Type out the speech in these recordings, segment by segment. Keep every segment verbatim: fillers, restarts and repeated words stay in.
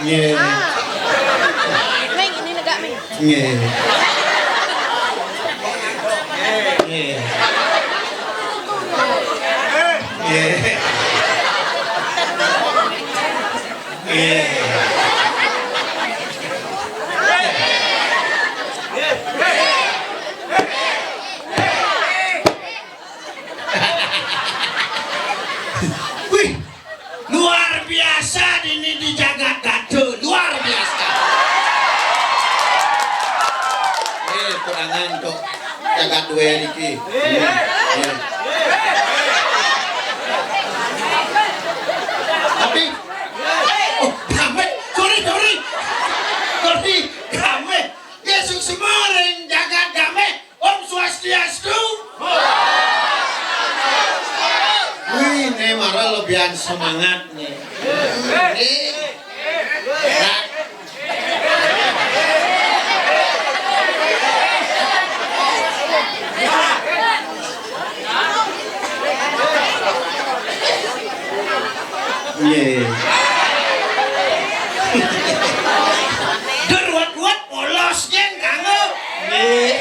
Nggih. Ming, ini negak, Ming. Nggih. Nggih. Nggih. Nggih. Wih, luar biasa ini di jagat Datu, luar biasa. Eh, kurangan tuh jagat dua niki. Iya, iya. Tapi, oh, kami, sorry, sorry. Sorry, kami. Ya, suksma ring jagat kami. Om Swastiastu. Wih, ini malah lebihan semangat nih. Ini. Nah. Nggih. Dur wet-wet polos yen kanggo. Nggih.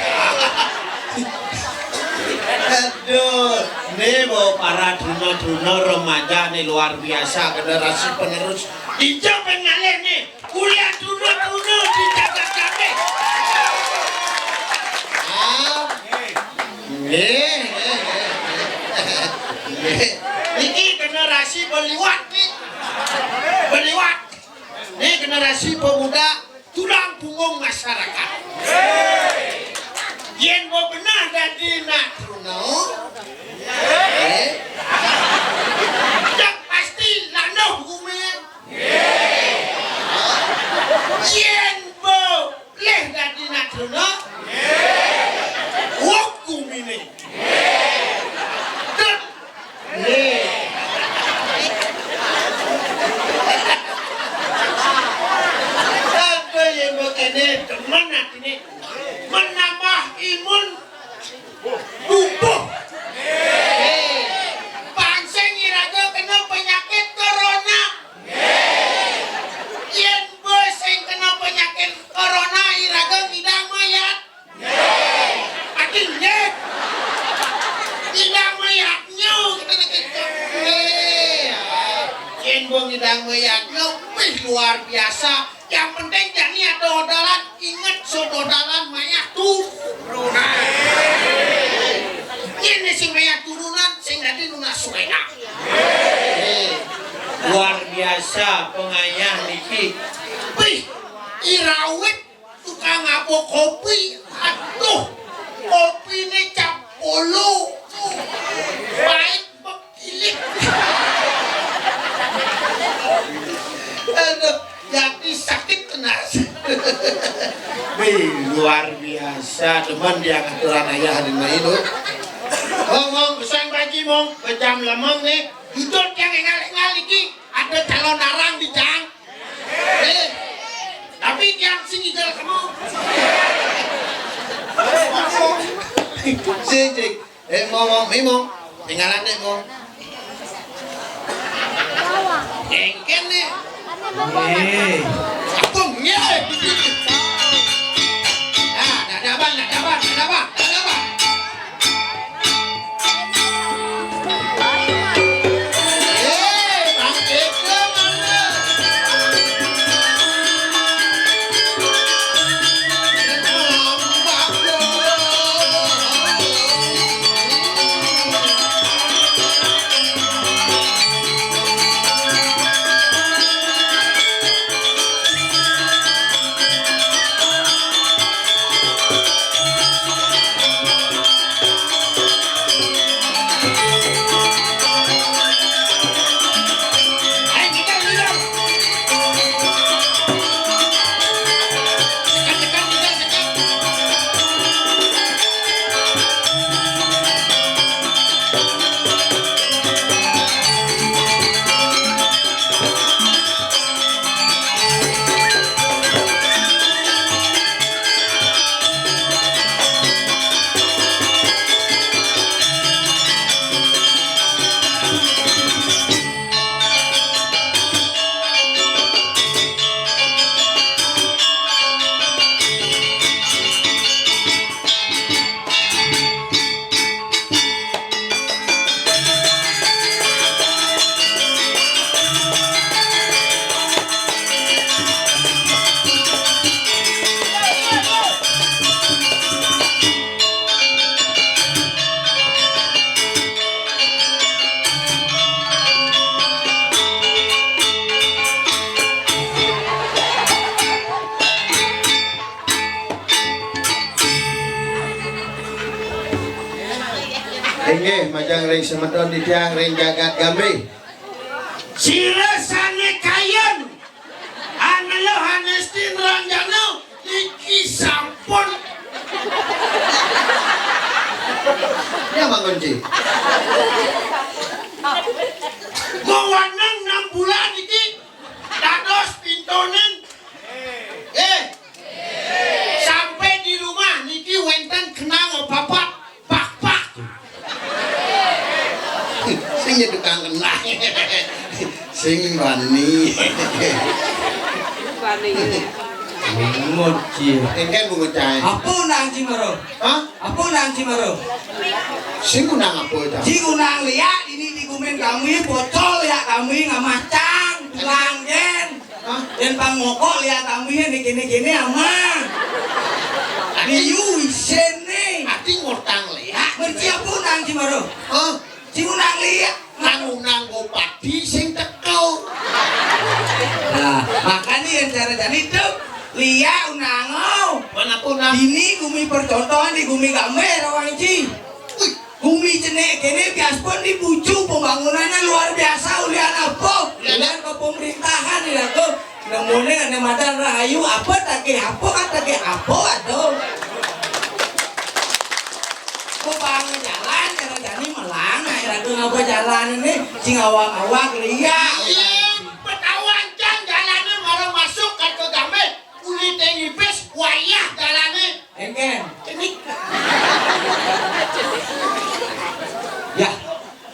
Aduh, nih, bo, para truna-truna remaja nih, luar biasa, generasi penerus. Ijo pengalih nih, kuliah truna-truna di jagat kabeh. Ah. Nggih, nggih, nggih. Nggih. Niki generasi beliwat nih. Beliwat. Nih generasi pemuda tulang punggung masyarakat. Yen bo benah dadi nak truna, eh, dak pasti landuh gumi. Yen bo leh dadi nak truna, wok gumine. Dut. Nggih. Apa yang mau kene demen atine? Menambah imun tubuh. Nggih. Pancen iraga kena penyakit corona. Nggih. Yen bos sing kena penyakit corona, iraga ngidang mayat. Nggih. Ati nggih. Ngidang mayat nyu, kita niki. Nggih. Yen bo ngidang mayat nyu, wih, luar biasa. Yang penting jani ada odalan, inget sododalan mayat turunan. Yen sing mayat turunan, sing dadi nunas suwena. Luar biasa pengayah niki. Wih, irawit tukang ngabuk kopi. Aduh, kopine cap ulu. Pait bekilik. Aduh, jadi sakit tenas. Wih, luar biasa, demen dia ngaturan ayah di mari tu. Mong, mong, besang baji, mong, bejam lemong nih. Judul yang engal-engal iki, ada calon arang di jang. Eh, tapi tiang sing ngidel kamu. Sing, sing. Eh, mau, mau, mi, mau. Tinggalan deh, mau. Engken nih. Eh. Aku nggih. Nah, dadaban, dadaban, dadaban, dadaban. Inggih, majeng ring semeton titiang ring jagat Gambih. Sira sané kayun, aneluh anestin ranjana, niki sampun. Ya, Mak Kunci. Mawanang enam bulan niki dados pintonin. Eh, sampai di rumah niki wénten kenang papat, pak-pak. Sing ya tukang kenang. Sing wani. Wani. Bungut, Ci. Éngkén bungut cai. Apa nang Ci Maro? Hah? Apa nang Ci Maro? Sing unang apa, Cang? Ci unang liak, ini di gumin kami, pocol liak kami, ngamah cang, tulang gén. Hah? Yén pang mokok liak kami, ini kéné-kéné, amang. Ati liu isin né. Ati ngutang liak. Mén Ci apa nang Ci Maro? Hah? Ci unang liak. Nang unang bupati sing teka. Nah, makané yén cara jani to, liak unang, oh. Mana pun nang. Ini gumi percontohan di gumi Gambih, rawang Ci. Wih. Gumi cenik kéné bias pun di bucu pembangunannya luar biasa, ulian apa? Ulian. Ulian kepemerintahan ya to. Nemuné ané madan rahayu, apa tagih apa, kan tagih apa, aduh. Ku bangun jalan, cara jani melang, nah, aduh, ngapa jalan ini, sing awak-awak liak. Iya, betahuan cang jalané mara masuk kan ke Gambih, kulité ngipis, wayah jalané. Éngkén. Cenik. Ya.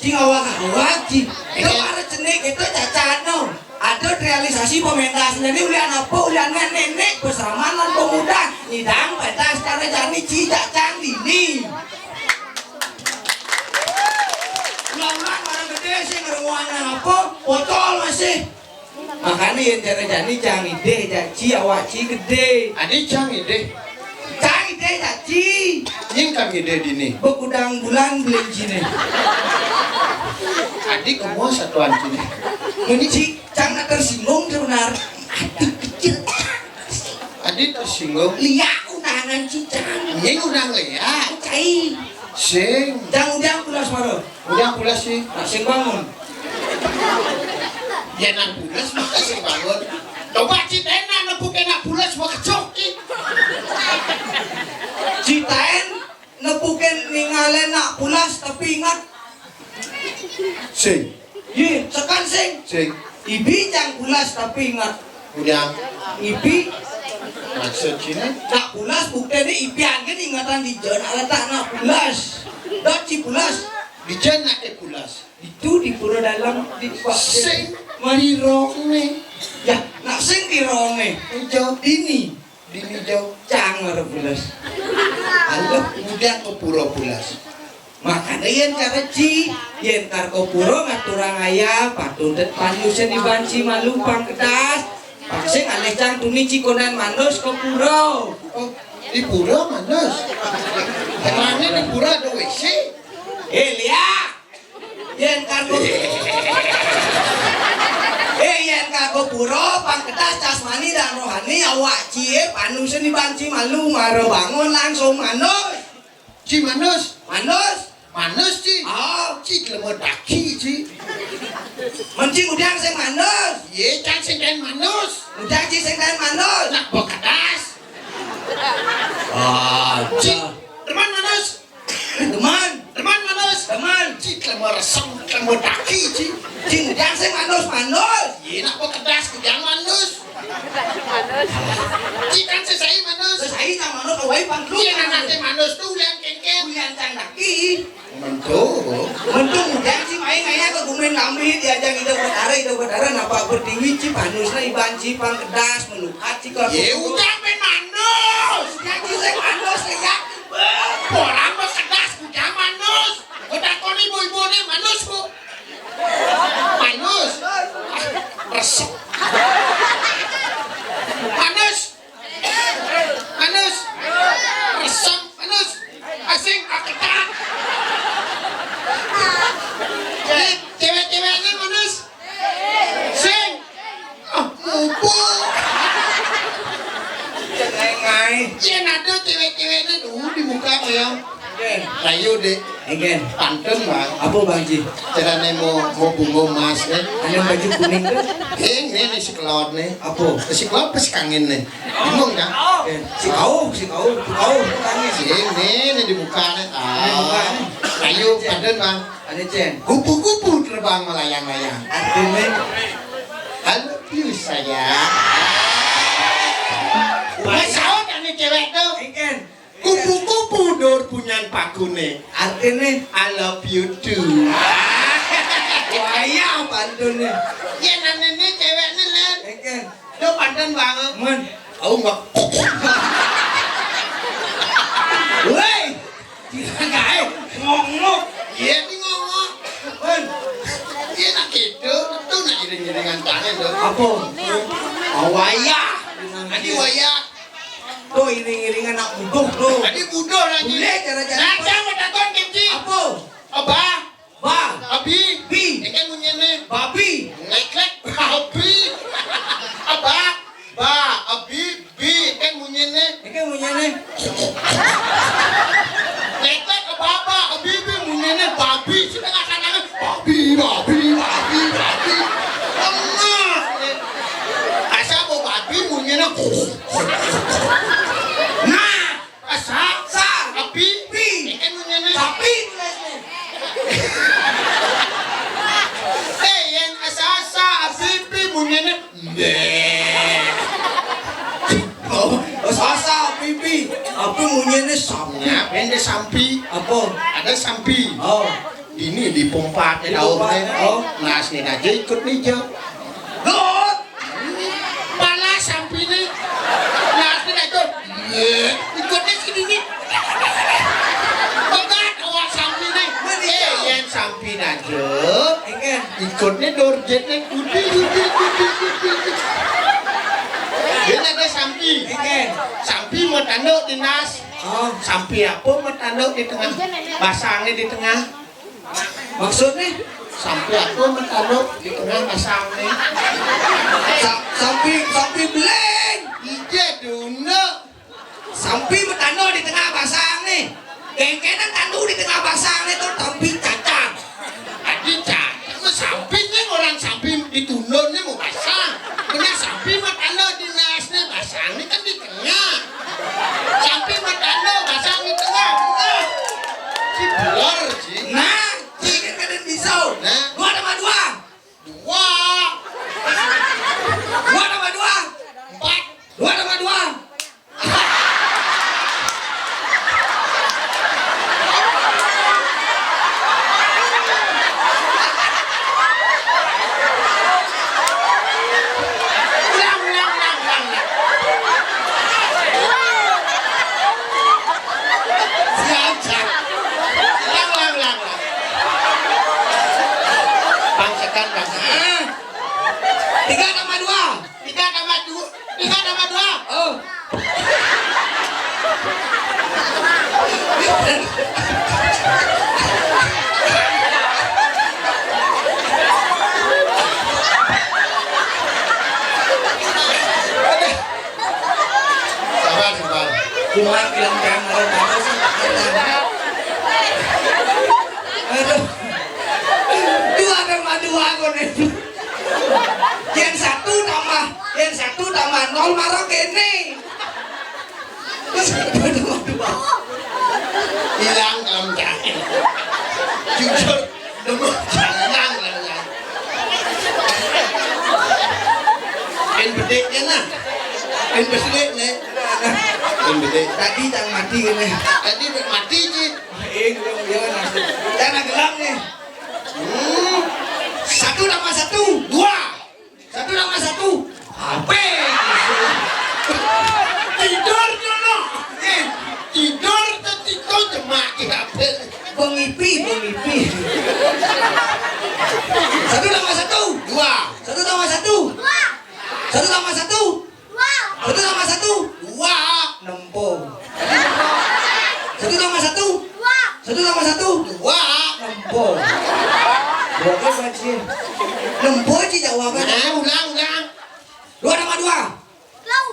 Cing awak-awak, Cing. Itu para cenik itu cacano. Ada realisasi pementas. Jadi ulian apa? Ulian nenek, peseraman lan pemuda. Nyidang pentas cara jani Ci cacang dini. Ulang-ulang orang gedé sih ngeruang apa? Botol masih. Makané yén cara jani cang idih, caci awak Ci gedé. Adi cang idih. Cang idih, caci. Nying cang idih dini. Bekudang bulan beli Ciné. Adi kemo satuan Ciné. Muni Ci, cang nak tersinggung sebenar. Adi kecil. Adi tersinggung. Liak undangan Ci cang. Nying undang liak. Cai. Sing. Cang udiang pulas mara. Udiang pulas sih. Nah, sing bangun. Ya nang pulas maka sing bangun. Coba Ci taén nang nepukin nak pulas maka coki. Ci taén nepukin ningalin nak pulas tapi ingat. Sing. Yé, sekan sing. Sing. Ibi cang pulas tapi ingat. Udiang. Ibi. Maksud Ciné? Nak pulas buktiné ibi angin ingatan di jana letak nak pulas. Dot Ci pulas. Di jana ke pulas. Itu di pura dalam di Pak. Sing di rongé. Ya, nak sing di rongé. Ijo. Dini. Dini jo. Cang mara pulas. Alah, udiang ke pura pulas. Makané yén cara Ci, yén kar ka pura ngaturang ayah, patut dét panusin iban Ci malu pangkedas. Pang sing alih cang tuni Ci kondén manus ka pura. Oh, di pura manus. Emangnya di pura ada W C? Eh, liak. Yén kar ka Eh, yén kar ka pura pangkedas jasmani dan rohani awak Ci, eh, panusin iban Ci malu mara bangun langsung manus. Ci manus. Manus. Manus, Ci. Oh. Ci klemut daki, Ci. Mén Ci udiang sing manus. Yé, cang sing taén manus. Udiang Ci sing taén manus. Nak bekedas. Ah, Ci. Demen manus. Demen. Demen manus. Demen. Ci klemut resem, klemut daki, Ci. Ci udiang sing manus, manus. Yé, nak bekedas, udiang manus. Ci kan sesai manus. Sesai cang manus, awai pang dulu. Iya, nanti manus tuh ulian kéngkén. Ulian cang daki. Mentu. Mentu udiang Ci main ayah ke gumin kami diajang Ida Betara, Ida Betara napa pertiwi Ci panusna iban Ci pangkedas melukat Ci ka. Yé, udiang pén manus. Udiang Ci sing manus ya. Orang bekedas udiang manus. Kau takon ibu-ibu nih manus, Bu. Manus. Resep. Manus. Manus. Resep. Manus. Asing. Aketak. Nih, cewek-ceweknya manus. Sing. Ah, mumpung. Ngai. Yén ada cewek-ceweknya dulu di muka ya. Ayo, Dek. Éngkén. Pantun, Bang. Apa, Bang Ji? Carané mau, mau bunga emas, né. Anu baju kuning tuh. Éh, ini, ini si kelot, né. Apa? Si kelot apa si kangin, né? Bingung, kan? Éngkén. Si kauh, si kauh, si kauh, si kangin. Ini, ini di muka, né. Ah. Di muka, né. Ayo, pantun, Bang. Ada, Cén. Kupu-kupu terbang melayang-layang. Artinya? I love you, sayang. Wah, saut ini cewek tuh. Éngkén. Kupu-kupu dur punyan pakuné. Artiné? I love you too. Wayah pantunné. Yén anéné cewekné, Lén. Éngkén. Lu pantun banget. Men. Au, enggak. Woi. Kira gaé ngomong. Iya, ini ngomong. Men. Iya, nak gitu. Tuh, nak iring-iringan tangan, tuh. Apa? Oh, wayah. Tadi wayah. Tuh, iring-iringan nak buduh, tuh. Tadi buduh lagi. Boleh, cara-cara. Nah, jangan takon, Kimci. Apa? Apa? Ba. Abi. Bi. Ini kan bunyinya. Babi. Lek-lek. Babi. Apa? Ba. Abi. Bi. Ini kan bunyinya. Ini kan bunyinya. Lek-lek apa, apa? Abi, bi, bunyinya. Babi. Sudah nggak sadar. Babi, babi, babi, babi. Lemah. Asa mau babi bunyinya. Nah. Asa. Sa. Api. Pi. Ini kan bunyinya. Sapi tulisnya. Éh, yang asa, sa, api, pi, bunyinya. Mbé. Oh, asa, sa, api, pi. Api bunyinya sapi. Nah, benda sampi. Apa? Ada sampi. Oh. Ini di pompat. Di pompat. Oh. Nah, sini aja ikut nih, Jo. Got. Pala sampiné. Nah, sini aja. Ikutnya sini nih. Pegat awak sampiné. Éh, yén sampi aja. Éngkén. Ikutnya dorjetnya gudi, gudi, gudi, gudi. Dia ada sampi. Éngkén. Sampi mau tanduk di nas. Oh. Sampi apa mau tanduk di tengah? Basangnya di tengah. Maksudnya? Sampi aku mentanduk di tengah basang nih. Sa-, sampi, sampi beling. Iya, dulu. Sampi mentanduk di tengah basang nih. Gengkenan tanduk di tengah basang nih tuh, sampi cacat. Tadi cacat, mah sampi nih, orang sampi ditunduk nih mau basang. Benar, sampi mentanduk di nas nih, basang nih kan di tengah. Sampi mentanduk basang di tengah. Nah. Si belor, si. Nah, si kan kadang bisa. Nah. Dua tambah dua. Dua. Dua tambah dua. Empat. Dua tambah dua. Ulang, ulang, ulang, ulang, ulang. Siap, siap. Ulang, ulang, ulang, ulang. Bangsekan, bangsekan. Tiga tambah dua. Tiga tambah dua. Tiga tambah dua. Oh. Sabar, sabar. Kuat bilang jangan, kalau nggak mau sih. Aduh. Dua tambah dua, kok, nih. Yang satu tambah, yang satu tambah nol, marah kene. Terus satu tambah dua. Hilang dalam jahil. Jujur, nemu hilang dalam jahil. Pin bediknya, nah. Pin bedik, nih. Pin bedik. Tadi yang mati, ini. Tadi udah mati, Ji. Eh, gelap, gelap, nah. Jangan gelap, nih. Hmm. Satu tambah satu, dua. Satu tambah satu. Apa? Tidur dulu. Eh, tidur, tidur, jemak di H P. Bengipi, bengipi. Satu tambah satu. Dua. Satu tambah satu. Dua. Satu tambah satu. Dua. Satu tambah satu. Dua. Nempo. Satu tambah satu. Dua. Satu tambah satu. Dua. Nempo. Dua kan, Pak Ji? Nempo, Ji, jawaban. Nah, ulang, ulang. Dua tambah dua. Telu.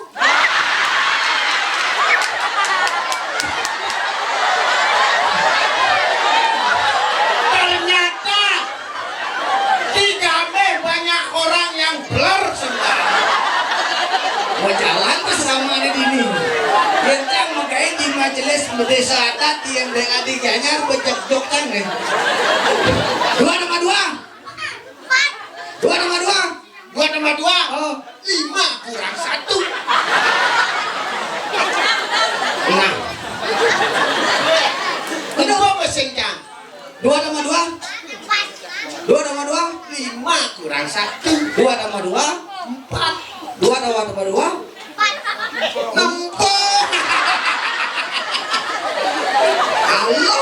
Désa adat yang dari adik anyar bejak-jokan nih. Dua tambah dua. Dua tambah dua. Dua tambah dua. Oh. Lima kurang satu. Nah. Kenapa mesin, Cang? Dua tambah dua? Dua tambah dua? Lima kurang satu. Dua tambah dua? Empat. Dua tambah, tambah dua? Empat. Nempel. Halo.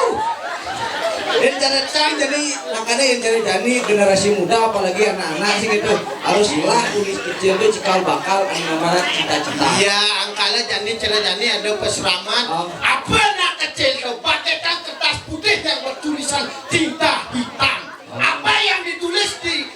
Yang cara Cang, jadi makanya yang cara Jani generasi muda, apalagi anak-anak sih gitu, harus lah kulis kecil tuh cikal bakal anu ngaran cita-cita. Iya, angkala Jani, cara Jani ada peseraman. Oh. Apa anak kecil tuh? Pakaikan kertas putih yang bertulisan tinta hitam. Apa yang ditulis di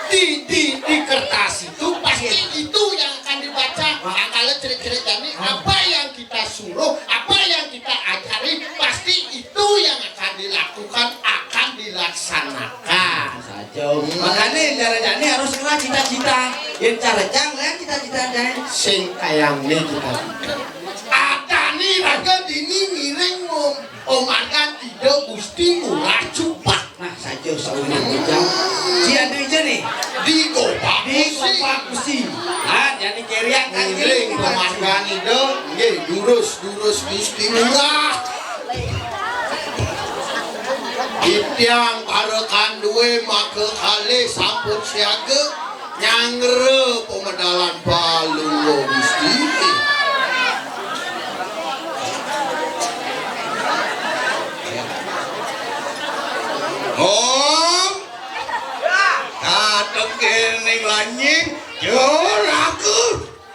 di di, di kertas itu pasti itu yang akan dibaca. Angkala cerik-cerik Jani, apa yang kita suruh, apa yang kita ajari, pasti itu yang akan dilakukan, akan dilaksanakan. Saja. Makanya cara Jani harus ngelah cita-cita. Yang cara Cang, lain cita-cita, Cang. Sing kayang nih cita-cita. Atani raga dini ngiring mom. Omarkan Ida Gusti Ngurah Cupak. Nah, saja saurnya bujang. Si anu aja nih. Di Gopak Di Gusti. Gopak Gusti. Nah, jadi keriak kan Ngiring ini, Pak. Omarkan Ida, nggih, durus, durus Gusti Ngurah. Titiang para kanduwe maka kalih sampun siaga. Nyanggra pemedalan Palungguh Gusti. Om. Katekening lanying, jur aku,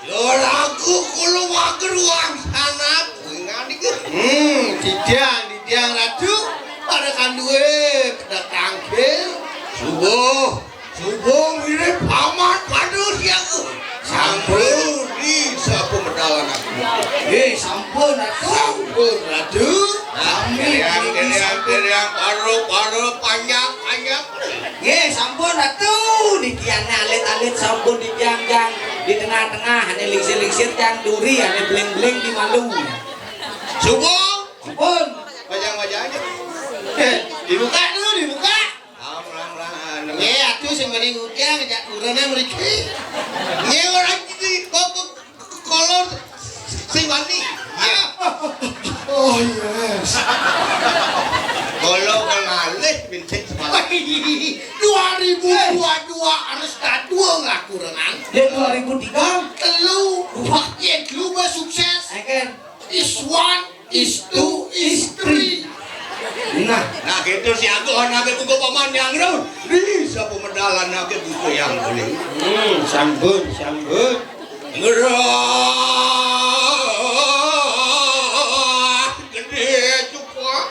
jur aku kula wager wang sanap. Wingan iki. Hmm, titiang, titiang Ratu, para kanduwe, pada tangkil. Subuh. Subuh mirip amat padus ya. Sampun di sapu medalan aku. Eh, sampun, Ratu. Sampun, Ratu. Keriang, keriang, keriang, paro, paro, panjang, panjang. Nggih, sampun, Ratu. Di tiangnya alit-alit sampun di tiang-tiang. Di tengah-tengah, ane lingsir-lingsir tiang duri, ane beling-beling di malu. Subuh. Sampun. Wajah-wajah aja. Dibuka dulu, dibuka. Nggih, atuh sing mriki ngutang, jak kurene mriki. Nggih, ora iki kok, kok, kok kolor sing wani. Iya. Oh, yes. Kala kengalih pincik semangat. Dua ribu dua dua harus tak dua lah kurangan. Ya, dua ribu tiga. Telu. Wah, ya, lu mah sukses. Eken. Is one, is two, is three. Nah, nah gitu si Agus anake buka paman yang ro. Di sapa medal anake buka yang boleh. Hmm, sampun, sampun. Ngerah gede cukup.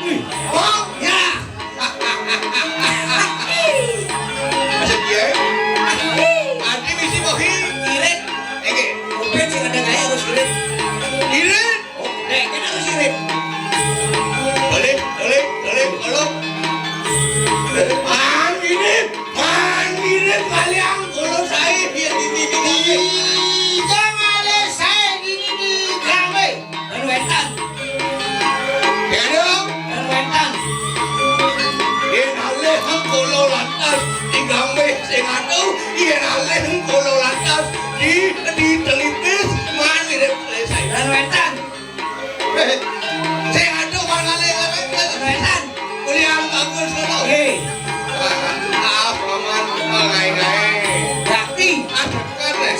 Wih, Bang, ya. Masa dia? Adi misi bohi. Irit. Ege. Ubed sing ada kaya harus irit. Irit. Oh, dek, kita harus irit. Balik, balik, balik, balik. Bang, irit. Bang, irit, kalian kalau saya dia di, di, di, di. Jangan ada saya di, di, di, kami. Lan wénten. Yen alih. Lan wénten. Yen alih mengkono lantas digambih sing adu, yen alih mengkono lantas di, ditelitis man mirip selesai. Lan wénten. Eh, sing adu man alih lan wénten. Lan wénten. Kuliah bagus ngono. Nggih. Ah, ah, paman, ah, gaé-gaé. Bakti. Ah, bukan, eh.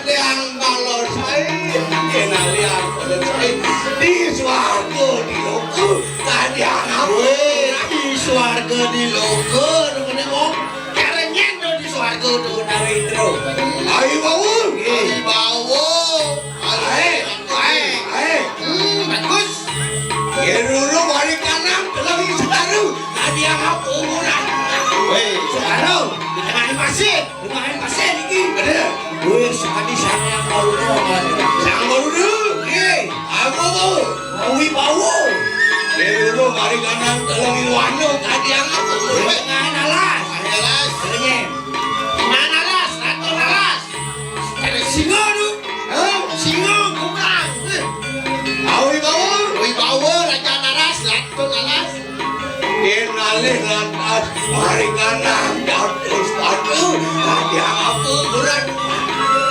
Liang balosai, kenaliang balosai. Di swarga di loka, kadiang apa? Wéh, di swarga di loka, demen kok. Kerenyeng to di swarga to, Nawindra. Ayo bawa. Nggih. Ayo bawa. Ayo, ayo, ayo. Hmm, bagus. Ya dulu balik kanan, kalau di sekarang, kadiang apa? Wéh, sekarang, di tengah pasir. Lumayan pasir iki. Bener. Wih, sakadi Sang Hyang Baruna. Sang Baruna. Nggih. Apa to? Wibawa. Wibawa. Wibawa, mari kanan, kalau wiwana, kadiang apa? Dengan alas. Alas. Dengan alas, ratu alas. Ada singa tu. Hah? Singa, kumpulan. Awi bawa. Wibawa, raja alas, ratu alas. Yén ngalih lantas maringanan dados patu, dadi apa berat?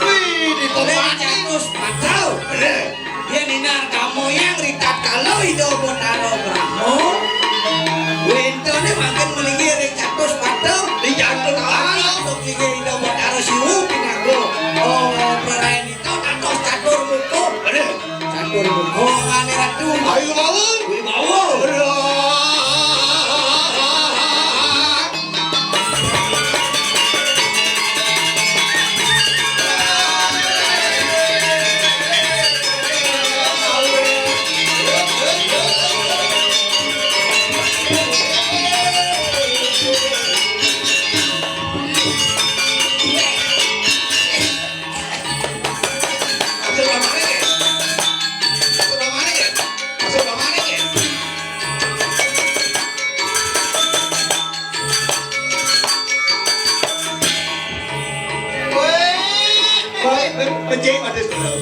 Wih, di tempat dados patu. Bener. Yén inar kamu yang ritat kalau Ida Betara Brahma. Wénténé mangkin mligi ring catus patu. Di catus patu. Mligi Ida Betara Siwa pinaga. Oh, prarayan Ida dados catur muka. Bener. Catur muka, mangane ratu. Ayo, bawa. Wibawa. Becik pada sekolah.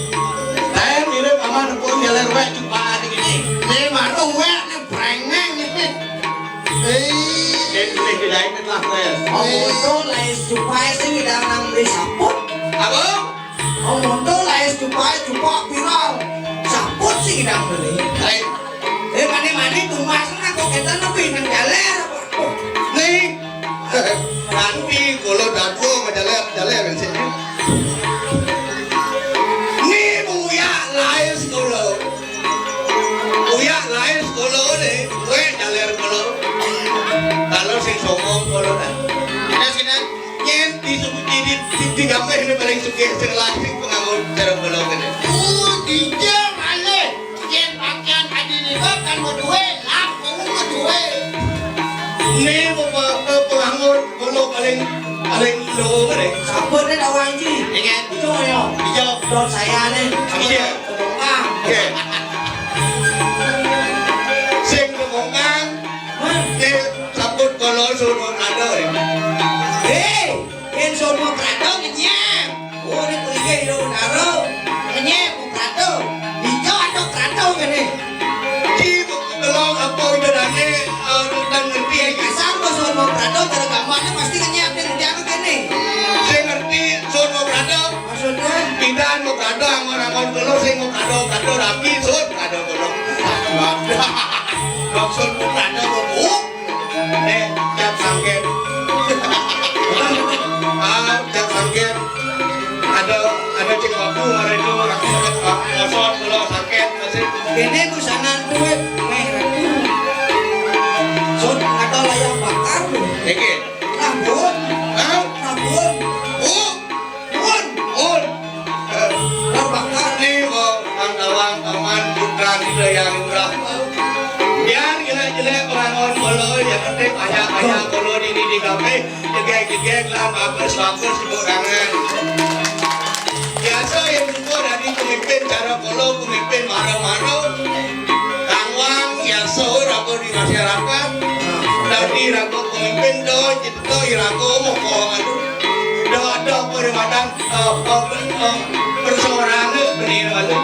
Saya mirip sama nepun jalan wek cuma adik ini. Ini mana wek, ini brengeng ini. Hei. Ini tidak ingat lah, Mas. Oh, betul, lain supaya sih kita nang beli saput. Apa? Oh, monto laes cupak, cupak viral. Saput sing idang beli. Hai. Eh, mani-mani tumbas nang kok kita nepi nang jaler apa? Nih. Nanti kula dadua majaler, jaler sini. Nih, muya laes kula. Muya laes kula nih, kowe jaler kula. Kalau sing sombong kula dah. Ada sini. Yén di, di, di, di, di gampé ini paling sugih sing lanang panganggo cara kula kene. Oh, dija malih. Yén pakaian adi niku kan mau duwe, lah mau duwe. Ini pe-, pe-, panganggo kula paling, paling loro kene. Sabar nek awak iki. Ingat. Itu ya. Iya. Don saya nih. Iya. Pembongkang. Oke. Sing pembongkang. Hah? Nek sabut kula suruh ada ya. Hei. Yén sono krado ngenyep. Oh, ini pelike ira utara. Ngenyep krado. Ijo ada krado ngene. Ki delok apa idarane, eh, dan ngerti ya. Asal kok sono krado cara gampangnya pasti ngenyep ning ngerti aku kene. Sing ngerti sono krado. Maksudnya? Pidan mau krado angon-angon kula sing mau krado, krado rapi, sun krado kula. Maksud mau krado, Bu. Eh, Cak Sangkén. Ah, Cak Sangkén. Ada, ada cek aku, ada itu, aku, ah, ngosot, kalau sakit, masih. Ini pesanan duit, meh, aku. Sot, ada layang bakar, Bu. Iki. Nah, Bu. Hah? Nah, Bu. Bu. Pun, pun. Eh, Rabakar ni, oh, Bang Tawang, Taman, Putra, Gila, Yang Murah. Biar jelek-jelek orang orang kolo, yang penting banyak-banyak kolo di, di, di kafe. Jegek-jegek lah, bagus-bagus, tepuk tangan. Biasa yang suka dari pemimpin cara kolo, pemimpin marah-marah. Tawang, biasa, ragu di masyarakat. Dari ragu pemimpin, do, Ento iraga moko anu. Dah ada permatan, eh, eh, eh, perseorangan benih lalu.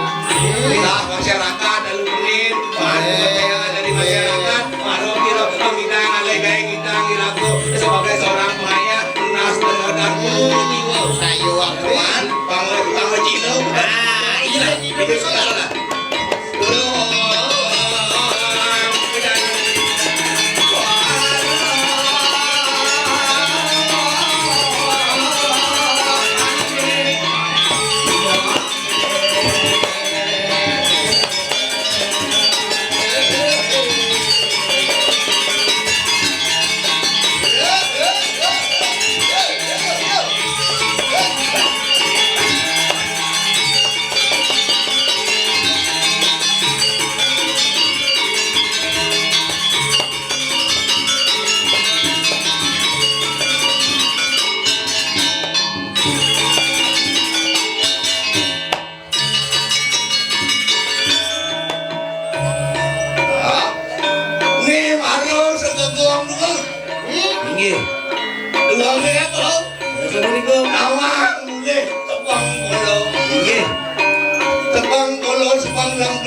Nah, masyarakat lalu benih, baru percaya dari masyarakat, baru kira kita alai baik kita iraga sebagai seorang pengayah, tunas dan modal. Sayu, Wan. Bangun, bangun Cina. Ah, iya. Itu salah.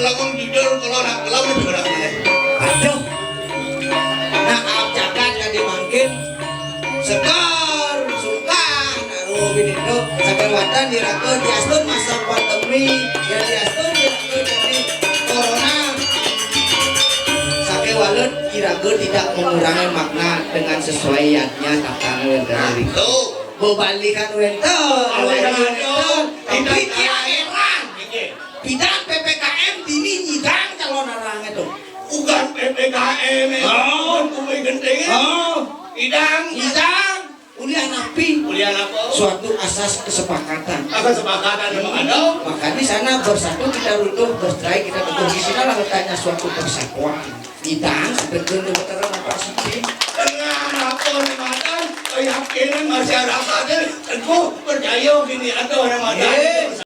Lamun jujur, kalau nak, kalau lebih kurang. Aduh. Nah, abcakan tadi mangkin. Sekar, sungkan, aduh, gini tuh. Sakéwatan diraga diastun masa pandemi, ya diastun diraga jadi corona. Sakéwaleun iraga tidak mengurangi makna dengan sesuaiannya tatanan dari. Tuh. Bebalikan wénten, bebalikan wénten. Tapi dia heran. Tidak P P K M dini nyidang calon arang itu. Bukan P P K M, eh. Oh. Bukan Bumi Genting, eh. Oh. Nyidang. Nyidang. Ulian napi? Ulian apa? Suatu asas kesepakatan. Apa kesepakatan memang ada? Makanya sana bersatu kita runtuh, bercerai kita teguh. Di sanalah letaknya suatu persatuan. Nyidang, sebenarnya apa sih? Dengan apa, Ramadan? Keyakinan masyarakat, eh, teguh, percaya gini ada, Ramadan. Eh.